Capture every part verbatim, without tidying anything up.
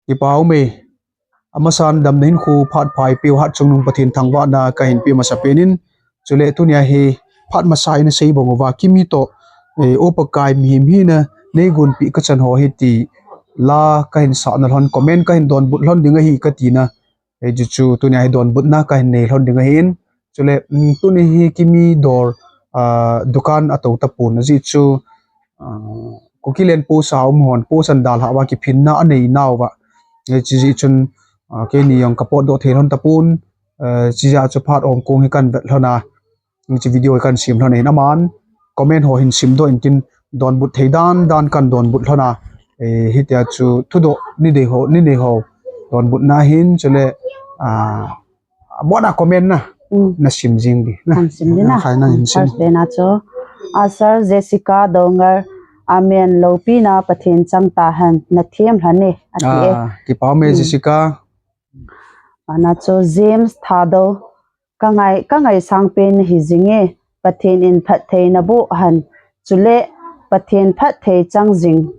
Kipa ume, amasan damna hinkho phat pha eipeu Hatchungnung Pathen thangvahna kahin pe masapen in, chule tunia hi phat masa in asei bang uva Kimi toh, eh, O Pakai mihem hina neigonpeh kachan ho hi ti la kahin sahna lhon, comment kahin donbut lhon ding ahi katina. Eh, chuchu tunia hi donbutna kahin nei lhon ding ahin. Chule, mm, tuni hi Kimi dor, ah, dukan atou tapon ajeh chu, ah, Kukiland post a um hon post ahin dalhah uva kiphinna anei nauva. Eh, chujeh chun, ah, keini jong kapotdoh thei lhon tapon, eh, chujeh chu phat um kong hi kahin vet lhon a. Hiche video hi kahin sem lhon ahin, aman comment ho hin simdoh in tin, donbut thei dan dan kahin donbut lhon a. Eh, hitia chu thudoh nei ho, nei ho donbutna ahin, chule, ah, abona comment na, mm, nasim jing ding na. Nasim ding na. Khai nang hin sim. First pen a chu, ah, Sir Jessica Dongar, Amen, loupina Pathen chang tahen, nathem lhon e, ati e. Ah, kipa ume, mm, Jessica. Ana chu James Thadou, ka ngai, ka ngaisang pen nahi jinge, Pathen in phatthei naboh hen, chule Pathen phatthei chang jing,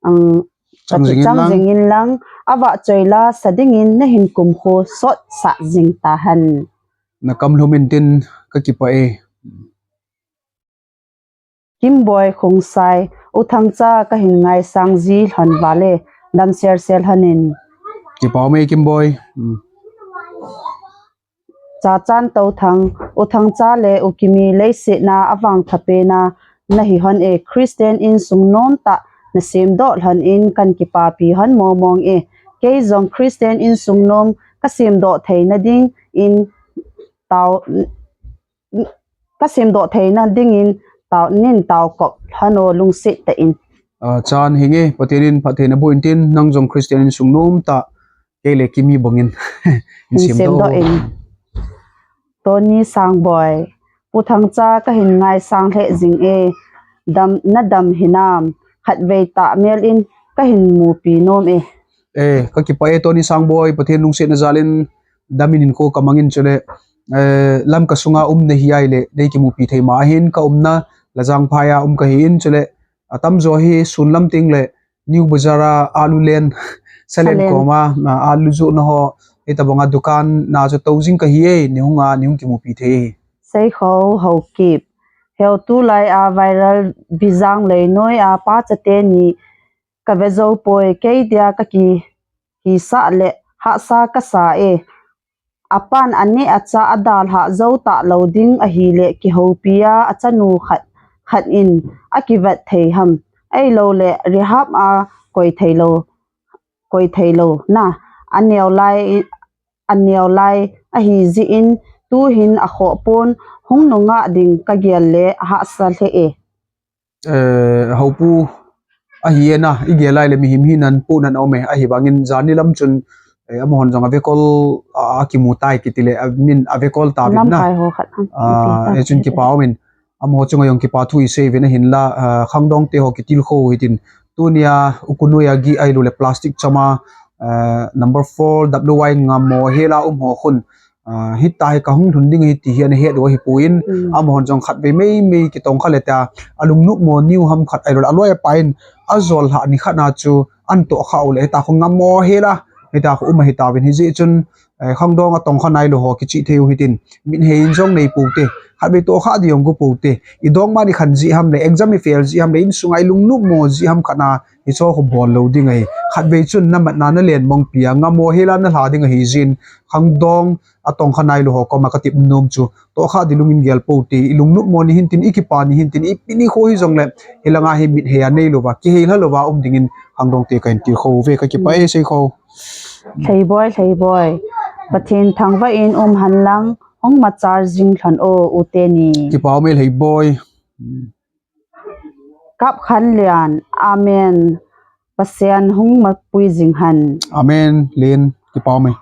ang, chang jing in lang, avahchoi la sa dingin nahin kumkho sotsah jing tahen. Nakam lhum in tin, kakipah e. Kimboi Khongsai, U Thangcha kahin ngaisang ji lhon vale, damsel sel lhon in. Kipa ume Kimboi. Hmm. Chachan Touthang, U Thangcha le U Kimi leiset na avangpha pen a nahi lhon e, Christian insung nom tah nasemdoh lhon in kahin kipapi lhon mong mong e. Kei jong Christian insung nom kasemdoh theina dingin tao, kasemdoh theina dingin tao, nin taokop lhon o lungset tah in. Ah, chan hinge, Pathen in phatthei naboh in tin, nang jong Christian insung nom tah, kei le Kimi bangin hin semdoh in. Tony Sangboi, U Thangcha kahin ngaisang lheh jing e, dam, nadam hinam, khatvei tah mel in kahin mupi nom e. Eh, kakipah e Tony Sangboi, Pathen lungsetna jal in dam in hinkho kamang in chule, eh, Lamka sunga um nahi ahile, nei kimupi thei ma ahin, ka umna Lajangphai a um kahi in chule, atamjo hi sun lam teng le New Bazar a alu len, salen koma, a, alu johna ho, hitabanga dukan na chu tou jing kahi e, nei hung a, nei hung kimupi thei. Seikhou Haokip. Heu tulai a viral Bijang leinoi a pa chate ni kave jou poi, kei dia kakihisah le hahsa kasa e. Apan aneh achah adalhah jou talou ding ahile kihoupi a achanu khat, khat in akivet thei ham. Ahiloule rehab a koi theilou, koi theilou na. Aneo lai, aneo lai ahi jeh in tuhin akhoh pon, hung nungah ding kagel le ahahsa lheh e. Eh, Haopu ahi e na, igel lai le mihem hinan ponan aume, ahivangin jani lam chun, eh, amahon jong avekol, a, akimu tai kiti le, a, min avekol tauvin na. Lamkai ho khat, ah, eh, chun kipa umin, amaho chunga jong kipa thu isei uvin ahinla, ah, khangdong te ho kitilkhou hitin, tunia ukunu a gi ahiloule plastic chama, ah, number four W Y Ngamo hela um ho khun, ah, hitia hi kahung lhun ding ahi ti hi ana het u ahipoi, amahon jong khatvei meimei kitongkha le tia, alungnopmo niu ham khat ahiloule aloi apai in ajol lhah nikhat na chu ana tohkhah u le hitia khu Ngamo hela, hitia khu um ahitauvin hijeh chun, eh, khangdong atongkha nailou ho kichih thei u hitin, mithei in jong nei poute, khatvei tohkhah ding jong go poute, idongma ikhan jeh ham le, exam ifail jeh ham le, insunga ilungnopmo jeh ham khat na, hicheho khu bol lou ding ahi. Khatvei chun namatna nalen mongpi a, Ngamo hela nalha ding ahi jeh in, khangdong atongkha nailou ho koma katep nom chu, tohkhah ding lungin gel poute, ilungnopmo ni hintin, ikipa ni hintin, ipi nikho hijongle, hilanga hi mithei a neilouva, kiheilha louva um dingin khangdong te kahin tilkhou uve, kakipah e Seikhou. Lheiboi, Lheiboi. Pathen thangvah in um henlang, hung machal jing lhon o, u teni. Kipa ume Lheiboi. Kapkhanlian, Amen. Pasian hung mapui jing hen. Amen, Len, kipa ume.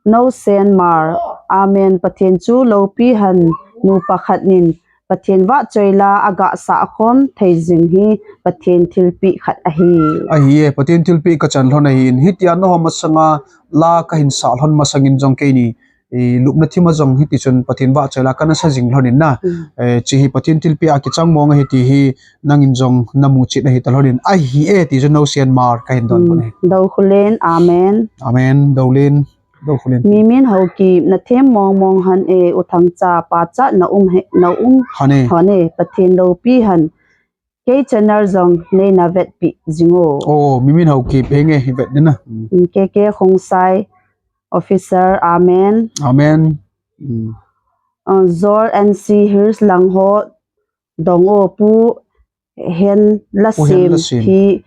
Nosenmar, Amen. Pathen chu loupi hen, nupa khat nin Pathen vahchoi la agasahkhom thei jing hi Pathen thilpeh khat ahi. Ahi e, Pathen thilpeh kachan lhon ahin, hitia nangho masanga la kahin sah lhon masangin jong keini, i lupna thim a jong hiti chun Pathen vahchoi la kana sa jing lhon in na. Mm. Eh, hiche hi Pathen thilpeh a kichang mong ahi ti hi nangin jong namu chet ahi ta lhon in. Ahi e ti chun Nosen Mar kahin don pon e. Mm. Doukhulen, amen. Amen. Doulen. Doukhulen. Mimin Haokip, nathem mong mong hon e, U Thangcha, pachat na um he, na um hon e. Hon e, Pathen loupi hen. Kei channel jong neina vetpi jing o. Oh, Mimin Haokip, henge, hi vet ding na. Mm. Mm, K K Khongsai, officer, amen. Amen. Mm. Uh, Zor N C Hills lang ho, dong o, Pu Hen la Pu Hen sem la sem. Hi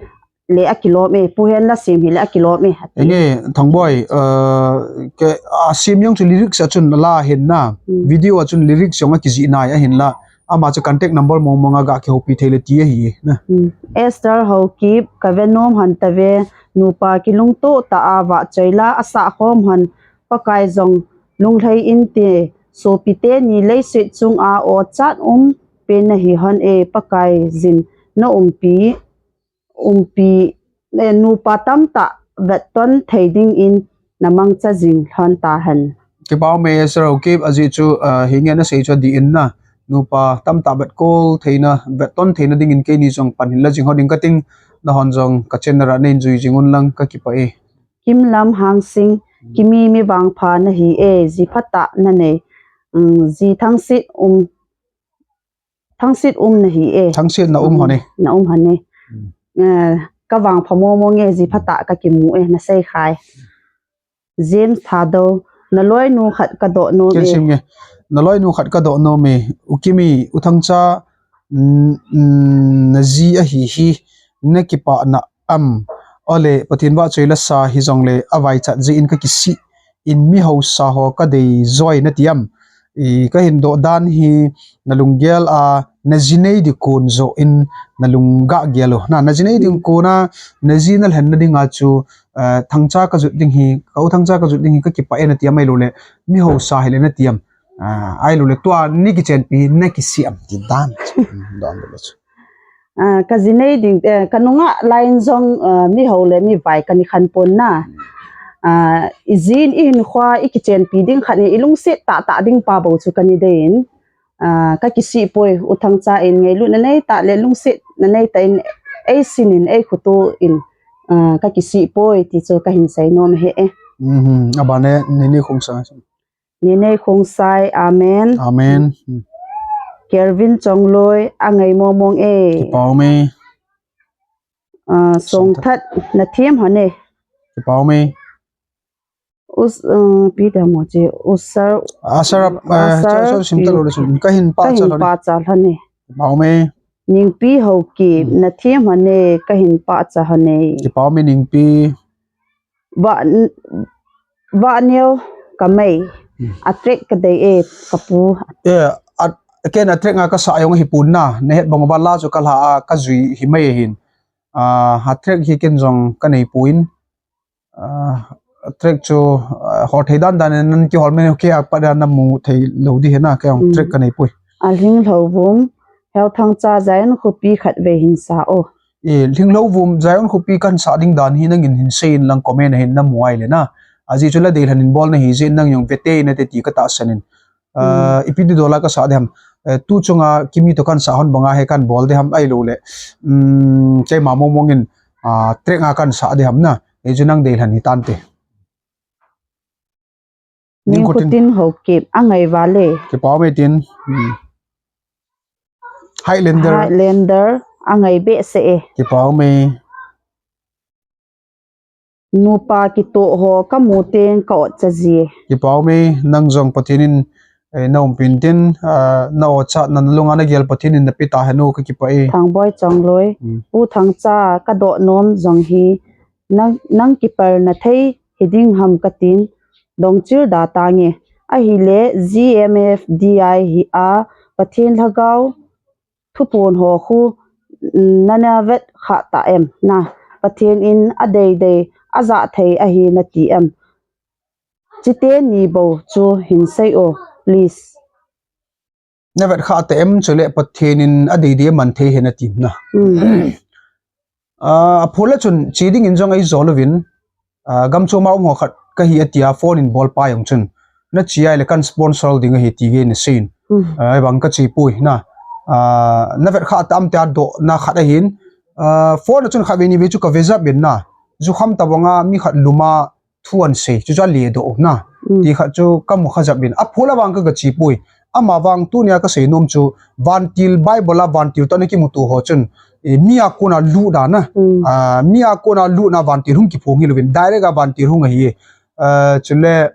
le akilom e, Pu Hen la sem hi le akilom e, ati. Henge, Thangboi, uh, ke, a sem jong chu lyrics a chun la hen na, mm, video a chun lyrics jong akijih nai ahin la, ama chu contact number mong mong a ga kihoupi thei le ti ahi na. Mm. Esther Haokip, ka ve nom hon tave, nupa kilungto tah a vahchoi la, asah khom hon, Pakai jong lunglhai inte, sopite ni leiset chung a o chat um pen nahi hon e, Pakai jin na umpi, umpi, eh, nupa tamtah vetton thei ding in na mangcha jing lhon ta hen. Kipa um e Esther Haokip, ajeh chu, ah, hinge na sei chu adih in na. Nupa tamtah vetkol theina, vetton theina ding in keini jong pan hin la jing ho ding kating, nahon jong ka channel a nein jui jing un lang kakipah e. Kimlam Hangsing, mm, Kimi mi vangpha nahi e, ji phatah nanei, mm, ji thangsit um, thangsit um nahi e. Thangsit na um hon e. Na um hon e. Mm. Eh, ka vangpha mong mong e, ji phatah kakimu e, na sei khai. James Thadou, na loinu khat ka doh nom e. Ken sim nge. Na loinu khat ka doh nom e. U Kimi, U Thangcha, mm, mm, na ji ahi hi, na kipah na am. Ole, Pathen vahchoi la sa hi jongle, avaichat jeh in kakisih in mi hausa ho kadei joi nati am. I, kahin doh dan hi, na lunggel a, na ji nei ding kon joh in, na lung gah gel u. Na, na ji nei ding kon a, na ji na lhen na ding a chu, eh, Thangcha ka jot ding hi, ka u Thangcha ka jot ding hi, kakipah e nati am ahilouleh, mi hausa hile nati am. Ah, ahilouleh, tua nei kichenpi, na kisih am ti dan. Hmm, dan lo chu. Ah, ka ji nei ding, eh, ka nunga line jong, ah, mi hou le mi vai kani khen pon na. Ah, i jin i hinkhoa i kichenpi ding khat in i lungset tah tah ding pa bou chu kani dei in. Ah, kakisih poi, U Thangcha in ngailut na nei tah le lungset na nei tah in ei sin in ei khutu in, ah, kakisih poi ti chu kahin sei nom e. Mhm, aban e, Nini Khongsai. Nini Khongsai, amen. Amen. Kelvin Chongloi, angai mong mong e. Kipa um e. Ah, Songthat, nathem hon e. Kipa um e. Us, uh, pi da mo che, Usar, Asar, uh, Asar, Asar sim ta lo le sun. Kahin pachat lhon e. Kipa um e. Ningpi Haokip, nathem hon e, kahin pachat lhon e. Kipa um e Ningpi. Va, va neo ka mei. Hmm. A track ka dei e, ka pu. Eh, a, ken a track nga ka sa jong hi pon na, na het bang ba la chu ka la a, ka jui hi mai hin. Ah, a track hi ken jong ka nei pon. Ah, a track chu, ah, hol thei dan dan in nan kihol mai, kei a pat a na mu thei lo di hi na, kei jong track ka nei poi. A Lhinglou Vum, Heo Thangcha Zion Khopi khat vei hin sa o. E, Lhinglou Vum, Zion Khopi kan sa ding dan hi nangin hin sei in lang comment a hin na mu ai le na. Ajeh chu la dei lhon in bol na hi jeh in nang jong vete na te ti ka tahsan in. Ah, ipi ti dol a ka sa ding ham. Eh, tu chunga Kimi to kan sa hon banga he kan bol ding ham ahilouleh. Um, keima mong mong in, ah, track nga kan sa ding ham na. Hijeh chun nang dei lhon hi tante. Ningkhutin Haokip, angai vale. Kipa um e tin. Hmm. Highlander. Highlander, angai behseh e. Kipa um e. Nupa kitoh ho ka mu teng ka otcha ji e. Kipa um e, nang jong Pathen in, eh, na umpi in tin, ah, na otcha, na lunga na gel Pathen in na pe ta hen o, ka kipah e. Thangboi Chongloi, hmm. Pu Thangcha ka doh nom jong hi, nang, nang kipalna thei hi ding ham ka tin, dong chil da tange. Ahile G M F D I hi a, Pathen lhagao, thuphon ho khu, mm, nana vet kha ta em na. Pathen in a dei dei, a ja thei ahi nati em. Chite ni bou chu hin sei o, please. Na vet kha ta em chule Pathen in a dei dei man thei hi nati em na. Mm. Ah, a phul a chun che ding in jong ei jol uvin, ah, gam chom a um ho khat ka hi atia phone in bol pa jong chun, na chi ai le kan sponsor ding ahi ti gei na sin. Hmm. Ah, ai bang ka chi pui na. Ah, na vet kha tam te a do na khat ahin. Ah, phone a chun kha ve ni ve chu ka ve jap in na. Jukham ta banga mi khat luma thu an sei. Chu chu a le do na. Hmm. Ti khat chu ka mu kha jap in. A phula bang ka ka chi pui. Ama vang tunia ka sei nom chu vantil Bible a vantil to na kimutu ho chun. Eh, mi a kona lu da na. Hmm. Ah, mi a kona lu na vantil hung kiphong hi lovin. Direct a vantil hung ahi. Eh, chule,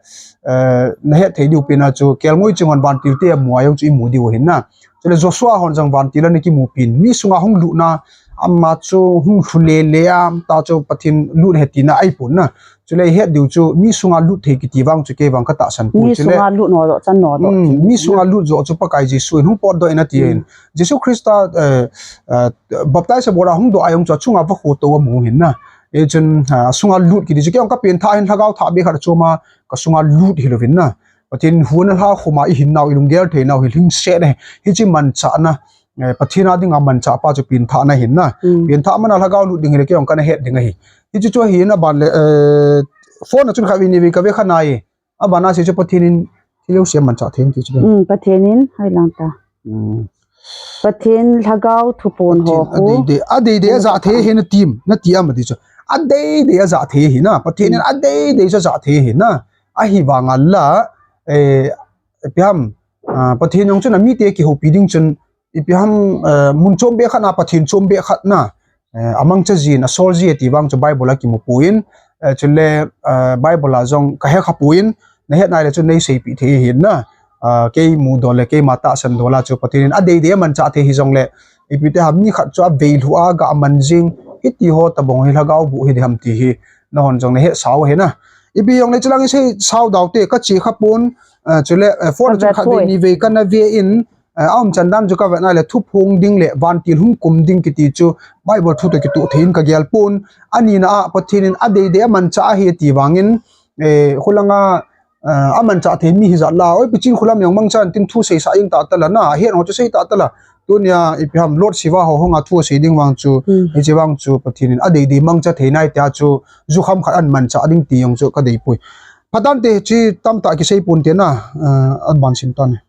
eh, na het thei diu pina chu, kelngoi ching hon vantil te a mu a jong chu i mu diu hin na. Chule Joshua hon jong vantil a na kimu pin. Mi sunga hung lutna, ama chu hung lhule le a, ta chu Pathen lut he tina ai pun na. Chule i het diu chu, mi sunga lut thei kiti vang chu kei vang ka tahsan pun. Mi chule sunga lut no lo chan no lo. Hmm, mi sunga lut jo chu Pakai Jesu in hung potdoh in a ti in. Jesu Christa, eh, eh, baptize a bol a hung doh a jong chu a chunga va kho to a mu hin na. E chun, ah, sunga lut kiti chu kei jong ka pen tha hin lhagao tha be khat chu ma ka sunga lut hi lovin na. Pathen huan a lha khuma i hin nau i lunggel thei nau hi lhingset e. Hichi manchah na. Eh, Pathen a dinga manchah pa chu pen tha na hin na. Hmm. Pen tha mana lhagao lut ding hi le kei jong ka na het ding ahi. Hichi chu ahi na ban le, eh, phone a chun kha ve ni ve ka ve kha nai. A ban a sei chu Pathen in thil jong sia manchah thei ti chu. Hmm, Pathen in hai lang ta. Hmm. Pathen lhagao thupon ho Pathen khu. A dei dei, a dei dei a ja thei hi na tim, na ti ama ti chu. A dei dei a ja thei hi na, Pathen in a dei dei chu a ja thei hi na. Ahi vang a la, eh, ipi ham, ah, Pathen jong chun a mi te kihoupi ding chun, ipi ham, eh, mun chom be khat na, Pathen chom be khat na, eh, a mangcha jin, a sol ji ti vang chu Bible a kimu pui in, eh, chule, eh, Bible a jong ka he kha pui in, na het nai le chu nei seipi thei hin na. Ah, kei mu dol le, kei ma tahsan dol a chu Pathen in a dei dei a manchah thei hi jong le, ipi te ham mi khat chu a vei lhu a ga man jing, hiti ho ta bong hi lhagao bu hi di ham ti hi, na hon jong na het sau hi na. Ipi jong le chu lang i sei sau dau te ka chi kha pun, eh, chule, eh, phone a chun kha ve ni ve ka na ve in, eh, a um chan dan chu ka ve nai le thuphong ding le vantil hung kum ding kiti chu Bible thu to kitu thei in ka gel pun. Ani na a Pathen in a dei dei a manchah ahi ti vang in, eh, khulanga, eh, a manchah thei mi hi jat la, oi, pichin khulam jong mangchan tin thu sei sa jing ta ta la na, a het ho chu sei ta ta la. Tunia ipi ham Lord Shiva ho hung a thu sei ding vang chu, hmm, hichi vang chu Pathen in a dei dei mangcha thei nai tia chu, jukham khat an manchah ding ti jong chu ka dei pui. Phatah in te chi tamtah kisei pun te na, eh, an ban sim tan.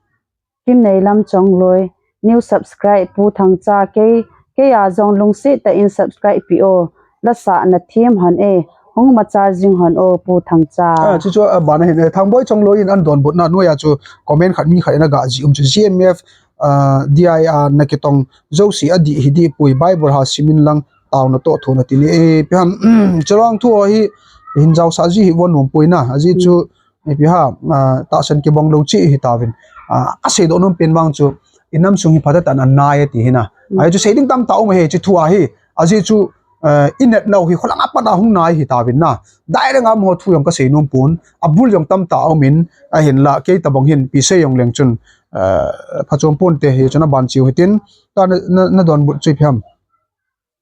Kimneilam Chongloi, new subscribe Pu Thangcha, kei, kei a jong lungset tah in subscribe pi o. Lasa na thiem hon e, hung machal jing hon o Pu Thangcha. Ah, chu chu a ban a hin, eh, Thangboi Chongloi in an donbutna noiya chu comment khat mi khat in a ga ji um chu G M F, ah, D I R na kitong jouse a di hi di pui Bible ha simin lang tauna toh thuna ti ni. Eh, ipi ham, chulong thu hi hin jaosah ji hi von nom pui na. Aji chu, ipi ham, ah, tahsan kibang lou chi hi tauvin. Ah, a seidoh nom pen vang chu, i nam sung hi phatah tah in a nai a ti hi na. Mm. Ahi chu sei ding tamtah um ahi chu thu ahi. Aji chu, eh, i nat nau hi khulang a pat a hung nai hi tauvin na. Dai reng a mo thu jong ka sei nom pun. A bul jong tamtah um in, a hin la, kei ta bang hin, pi sei jong leng chun, eh, phachom pun te hi chun a ban chiu hitin. Ta na, na, na donbut chu ipi ham.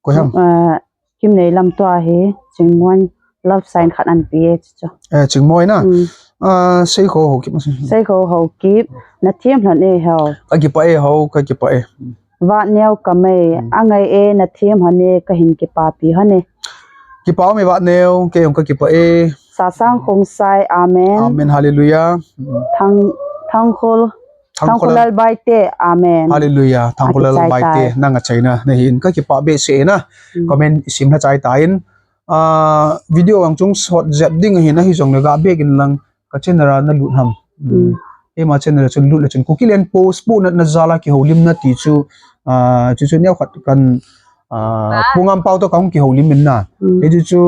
Koi ham? Eh, Kimneilam tua hi, Chingmoi love sign khat an pi e chu. Eh, Chingmoi na? Mm. Ah, Seikho Haokip ma se. Seikho Haokip, na thiem lhon e ho. Ka kipah e ho, ka kipah e. Vatneo Kamei, hmm, a ngai e, na thiem lhon e, ka hin kipapi lhon e. Kipa um e Vatneo, kei jong ka kipah e. Sasang Khongsai, amen. Amen, hallelujah. Thang, Thangkhol, Thangkhol Thangkholal Baite, amen. Hallelujah. Thangkholal Baite, nang a chaina na hin ka kipah behseh na. Mm. Comment i sim lha chai ta in. Ah, video ang chung sot jep ding ahi na hi jong le ga bek in lang ka channel a na lut ham. Mm. Mm. Keima channel a chun lut le chun Kukiland post pu na, na jal a kihoulim na ti chu, ah, chu chu neo khat kan, ah, Pu Ngampao to ka hung kihoulim in na. Mm. He chu chu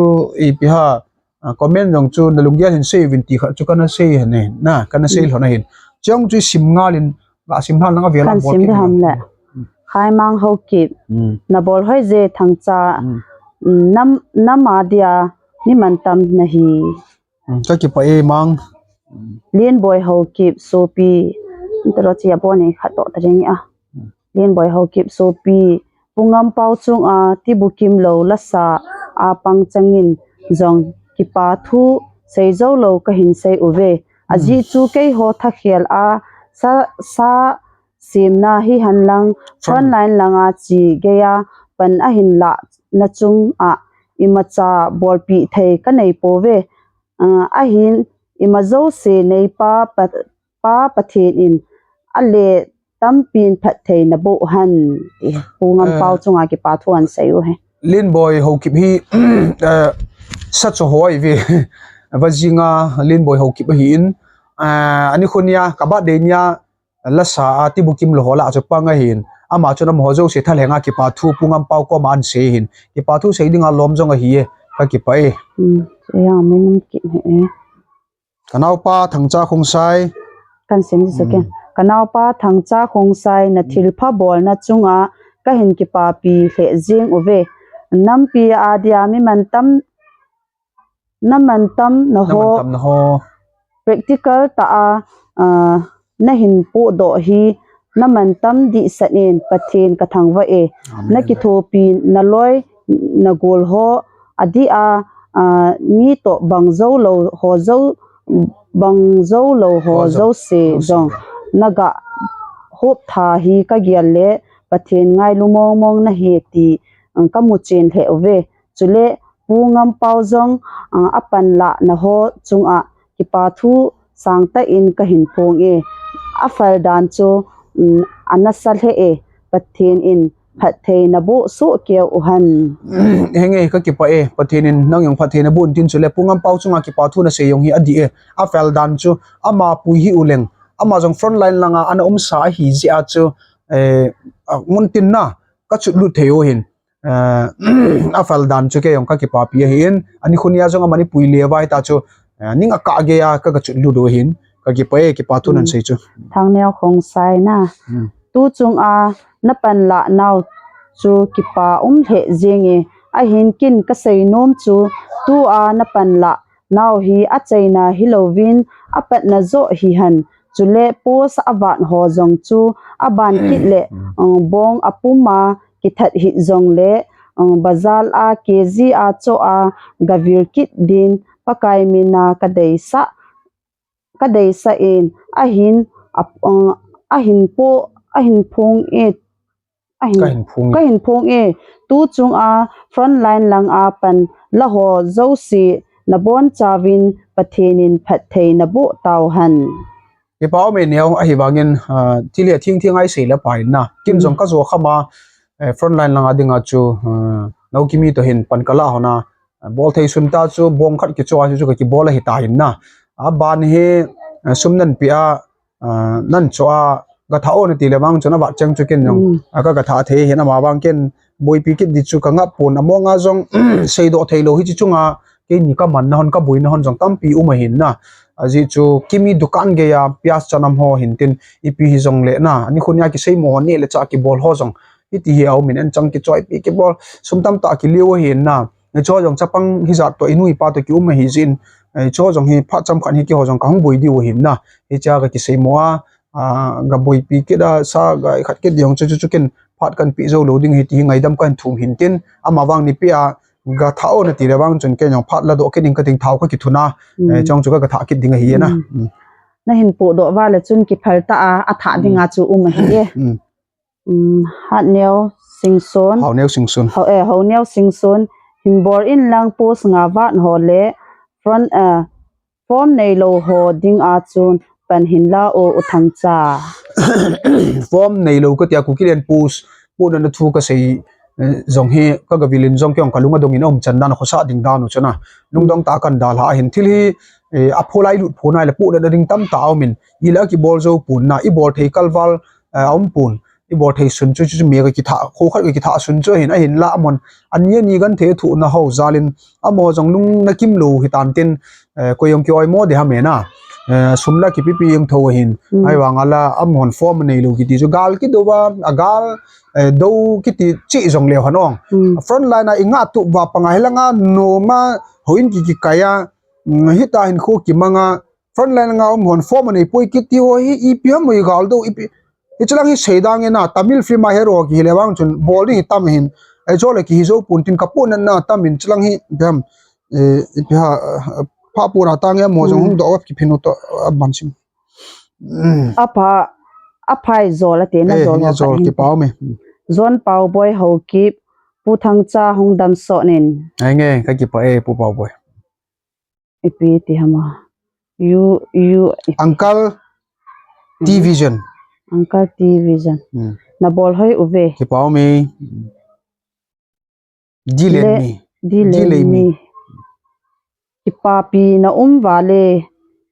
ipi ha, ah, comment jong chu na lunggel hin sei vin ti khat chu kana sei hon e, na, kana sei lhon ahin. Chong chu sim ngal in, ga sim hal nang a vel a bol sim kit de ham le. Hmm. Khai Mang Haokip. Hmm. Na bol hoi je Thangcha. Hmm. Hmm, nam, nam a dia mi mantam na hi. Hmm, ka kipah e Mang. Lianboi Haokip sopi. Talo chi a bon e khat to ta ring a. Hmm. Lianboi Haokip sopi, Pu Ngampao chunga tibukim lou lasa a pang changin jong kipa thu sei jou lou ka hin sei uve. Ajeh chu keiho thakhel a sa, sa semna hi henlang front line langa chi geiya pan ahin lah na chunga imacha bolpi thei ka nei pouve. Ah, ahin ima jouse neipa pa, pa Pathen in ale tampin phatthei naboh hen, ti Pu Ngampau chunga kipa thu ahin sei u hi. Linboi Haokip hi, eh, sacho hoi ve. Vajinga Linboi Haokip ahin, eh, ani khunia, ka birthday nia, lasa a tibukim lou ho lah a chu pang ahin. Ama chun amaho jouse thalhenga kipa thu Pu Ngampau koma ahin sei hin. Kipa thu sei dinga lom jong ahi e. Ka kipa e. Hmm, sei a min um kit he e. Ka naopa Thangcha Khongsai. Kan sim ding chu ken. Hmm. Ka naopa Thangcha Khongsai, na thilpha bolna chunga kahin kipapi lheh jing uve. Nampi a dia mi mantam, na mantam na ho. Na mantam na ho. Practical tah a, ah, nahin pohdoh hi, na mantam dihsah in Pathen ka thangvah e. Amen. Na kithopi na loi na gol ho, adeh a, ah, mi toh bang jou lou ho jou, bang jou lou ho jouse jong naga hop tha hi ka gel le Pathen ngailu mong mong nahi ti, um, ka muchen lheh uve. Chule Pu Ngampau jong, ah, apanlah na ho chunga kipa thu sangtah in kahin phong e. Afal dan chu, um, anasa lheh e. Pathen in phatthei naboh soh keu hen. Henge, ka kipa e. Pathen in nang jong phatthei naboh in tin, chule Pu Ngampau chunga kipa thu nasei jong hi adih e. Afal dan chu ama pui hih uleng, ama jong front line langa ana umsa ahi jeh a chu, eh, a, mun tin na ka chutlut thei u hin. Eh, afal dan chu kei jong ka kipapi ahin, ani khunia jong amani pui le vai ta chu, eh, ning akah gei a ka, ka chutlut u hin, ka kipa e, kipa thu nasei chu. Thangneo Khongsai na. Hmm. Tu chunga na panlah nau chu kipa um lheh jing e, ahin ken ka seinom chu tua na panlah nau hi achaina hilouvin apatna joh hihen. Chule post avat ho jong chu aban kit le, um, bong apum a kithat hih jongle, um, bazar a K G a choh a gavil kit din Pakai mina ka deisah, ka deisah in ahin, ap-, um, ahin po, ahin phong e. Ahin, kahin phong e. Kahin phong e. Tu chunga front line langa panla ho jouse nabonchauvin Pathen in phatthei naboh tauhen. Kipa um e neo, ahivangin, ah, thil hi atheng theng a isei le pha in na. Ken jong ka jo kham a, eh, front line langa dinga chu, ah, Naokimi toh hin pan ka lah hon a, ah, bolthei sun ta chu bong khat kichoh a chu, chu ka kibol ahi ta hin na. Aban hi, ah, sum nan pe a, ah, nan choh a, ga tha o nati le vang chun avat cheng chu ken jong, ah, ka, ga tha thei hin, ama vang ken boipi kit di chu ka ngap pon, among a jong seidoh thei lou hiche chunga keini ka manna hon, ka boina hon jong tampi um ahin na. Ajeh chu Kimi dukan gei a piaz chanam ho hin tin, ipi hijongle na, ani khunia kiseimo ho neh le chah kibol ho jong hiti hi aum in, anchang kichoipi kibol, sum tamtah kiliu ahin na. Hicheho jong chapang hijat toh inu ipa toh kium ahi jeh in, hicheho jong hi phat chomkhat hi keiho jong kahung boi diu ahin na. Hichea ka kiseimo a, ah, ga boipi kit a, sa ga khat kit ding chu, chu, chu ken phat kan pe jou lou ding ahi ti hi ngaidam kahin thum hin tin, ama vang ni pe a, ga tha o nati le vang chun ken jong phat ladoh kit ding kating, thao ka kithun a, eh, chong chu ka, ga tha kit ding ahi na. Nahin pohdoh uva le chun kiphal tah a, atha dinga chu um ahi e. Um, Hatneo Singson. Haoneo Singson. Hao, eh, Haoneo Singson. Hin bol in lang post nga vat ho le front, eh, form neilou ho dinga chun pan hin la o, U Thangcha. Form neilou katia Kukiland post, post na thu kasei, eh, jong hi ka gavil in jong kei jong kalung adong in aum chan dan, khosah ding dan u chun a. Lungdong tah a kan dalha ahin, thil hi, eh, apholai lut pho nai le post na ding tamtah aum in, ila kibol jou pon na, ibol thei kalval, eh, aum pon. Ibol thei sun chu, chu, chu me ka kitha, kho khat ka kitha sun chu ahin, ahinla amahon ani, ani genthei thohna ho jal in, amaho jong lung na kimlou hitan tin, eh, koi jong ki-oimo ding ham e na. Eh, sum la kipepi jeng tho ahin. Ahivang a la amahon form aneilou kiti chu gal kidou va, agal, eh, dou kiti cheh jong leu hen ong. Front line a ingah tup uva panga hilanga nom a, houin ki, kikai a, um, hita hinkho kimang a, front line langa um hon form anei poi kiti ho hi, ipi ham, igal dou, ipi. Hiche lang hi seidang e na, Tamil film a hero kihi le vang chun bol ding hi tam ahin. Hiche le kihi jou pon tin, ka post natna tam in, hiche lang hi ipi ham, eh, ipi ham, eh, pha pura tang e, amaho jong hung doh a kiphin u toh, aban sim. Apha, aphai jol ate na jol, jol kipa ume. John Paoboi Haokip, Pu Thangcha hung damsot in. Henge, ka kipa e, Pu Paoboi. Ipi ti ham a. U, U, Uncle T Vision. Uncle T Vision. Hmm. Nabol hoi uve. Kipa ume. Dilen mi. Dilen mi. Kipapi na um vale,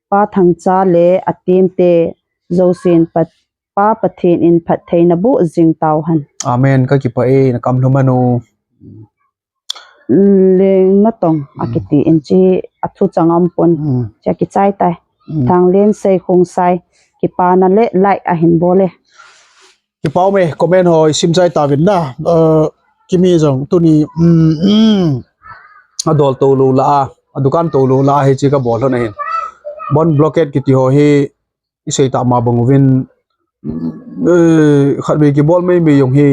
Pa Thangcha le a team te jousen Pa, Pa Pathen in phatthei naboh jing tauhen. Amen. Ka kipa e, na kam lhum ano. Leng natong, a kiti in chi a thu chang aum pon. Mm. Chi a kichai tai. Mm. Thanglen Sei Khongsai, kipana le like ahin bol e. Kipa ume, comment ho i sim chai tauvin na. Uh, Kimi jong tuni, mm, mm, a dol to lou la a, a dukan to lou la a, hichi ka bol lhon ahin. Bon blockade kiti ho hi i sei tah ma bang uvin, eh, khat vei kibol mai mai jong hi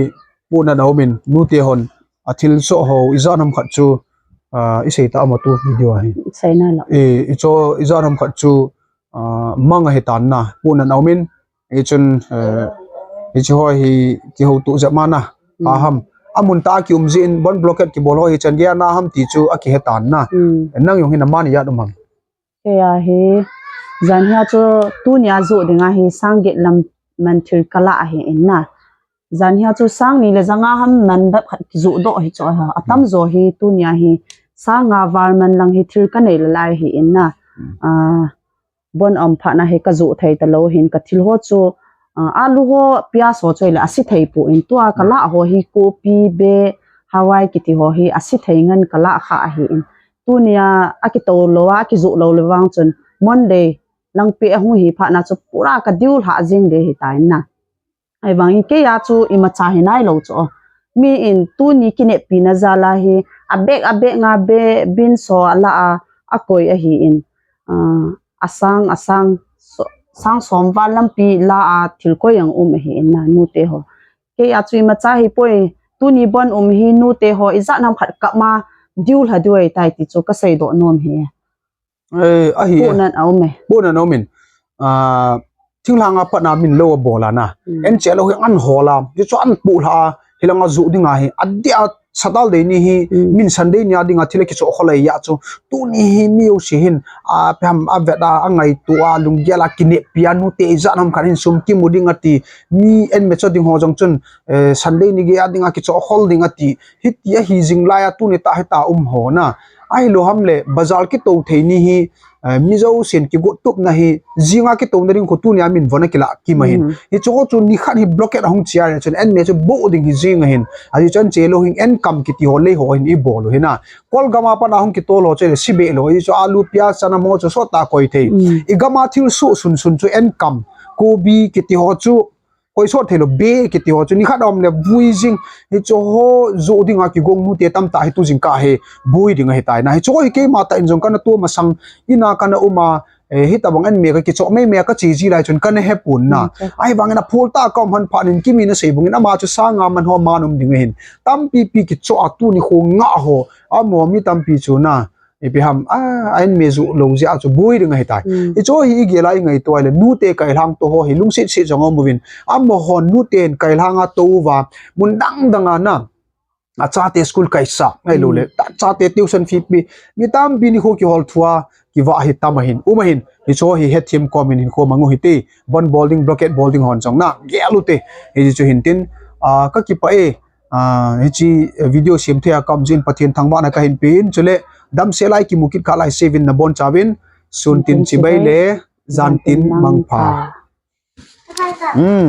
punan a um in, nute hon a thil soh ho ijat ham khat chu, ah, i sei tah ma tu video ahi. Sei na la. Eh, i cho ijat ham khat chu, ah, mang ahi tan na, punan a um in, hichun, eh, hichi ho hi kiho tu jep ma na, mm, a ham. A mun tah a ki um jin, bon blockade kibol ho hi chan gei a na ham ti chu a kihe tan na. Mm. Nang jong hi na man ijat um ham. Kei a hi, jan hi a chu tunia joh dinga hi sang get lam man thil ka la ahi in na. Jan hi a chu sang ni le ja nga ham man bep khat kijoh doh hi chu a, a tam jo hi tunia hi sang nga val man lang hi thil ka nei le lai hi in na. Hmm. Ah, bon um phat na hi ka joh thei ta lou hin ka thil ho chu, ah, alu ho, pias ho chu le a si thei pon tua ka la ho hi kopi, be, hawai kiti ho hi a si thei ngen ka la kha ahi in. Tunia a kito lou a, a kijoh lou le vang chun Monday lang pi a hung hi phat na chu pura ka diu lha jing de hi ta in na. Ahivangin kei a chu imacha hi nai lou chu. Mi in tuni kinepina jal a hi a bag a bag nga be bin so a la a, a koi ahi in. Ah, a sang, a sang, so-, sang som val lampi la a thil koi ang um ahi in na nute ho. Kei a chu imacha hi poi, tuni bon um hi nute ho ijat ham khat kap ma diu lha diu ahi tai ti chu ka sei doh nom hi. Eh, ahi e. Punan a um e. Punan a um in. Ah, thinglhang a pat na min lou a bol a na. Mm. En che lou hi an hol a. Hichu an pu lha a. Hilang a joh dinga hi. A dia Saturday ni hi. Mm. Min Sunday ni a dinga thil a kichoh khol a ya chu. Tuni hi mi u si hin. A, ipi ham a vet a, a ngaito a, lunggel a kinepia nute ijat ham khat hin sum kimu ding ati. Mi en me cho ding ho jong chun. Eh, Sunday ni gei a dinga kichoh khol ding ati. Hiti ahi jing lai a tuni tah hi ta um ho na. Ahilou ham le, bazar kito thei ni hi, eh, mi jousen kigot tup na hi, jinga kito na ding khu tunia min von a kila kim ahin. Mm. Hichu ho chu ni khat hi blockade a hung chia le chun en me chu boh ding hi jing ahin. Ahi chun che lou hin en kam kiti ho lei ho hin i bol u hi na. Kol gam a pat a hung kito lou chu le si be lou. Hichu alu pias chana mo chu sot a koi thei. Mm. I gam a thil soh sun sun chu en kam. Kobi kiti ho chu koi sot thei lou, be kiti ho chu ni khat a um le vui jing. Hichu ho joh dinga kigong nute tam tah hi tu jing ka he boi ding ahi tai na. Hichu ho hi keima tah in jong kana tu masang in a kana um a, eh, hitabang en me ka kichoh mei mei ka chi ji lai chun kana he pon na. Mm, okay. Ahivangin a phul tah ka um han phat nin Kimi na sei bangin ama chu sang nga man ho man um ding ahin. Tampi pi kichoh a tuni khu nga ho, amaho mi tampi chu na. Ipi ham, a, a en me joh lou jeh a chu boi ding ahi tai. Mm. Hichu hi i gel a i ngaito a le, nute kailhang to ho hi lungset set jong um uvin. Amaho nute in kailhang a to uva, mun dang dang a na. A chate school kaisa, ngai lou le. Mm. Ta chate tuition fee pe. Mi tampi ni khu kihol thua, kivah hi tam ahin. Um ahin, hichu hi hethem kom in hin khu mang u hite. Bon bol ding, blockade bol ding hon jong na. Gel u te. Hichu hin tin, a, ka kipa e. Ah, hichi, eh, video sem thei a ka um jin Pathen thangvahna ka hin pe in, chule damsel a i kimu kit kha lai seuvin na bonchauvin, sun tin chibai le, jan tin mangpha. Hmm.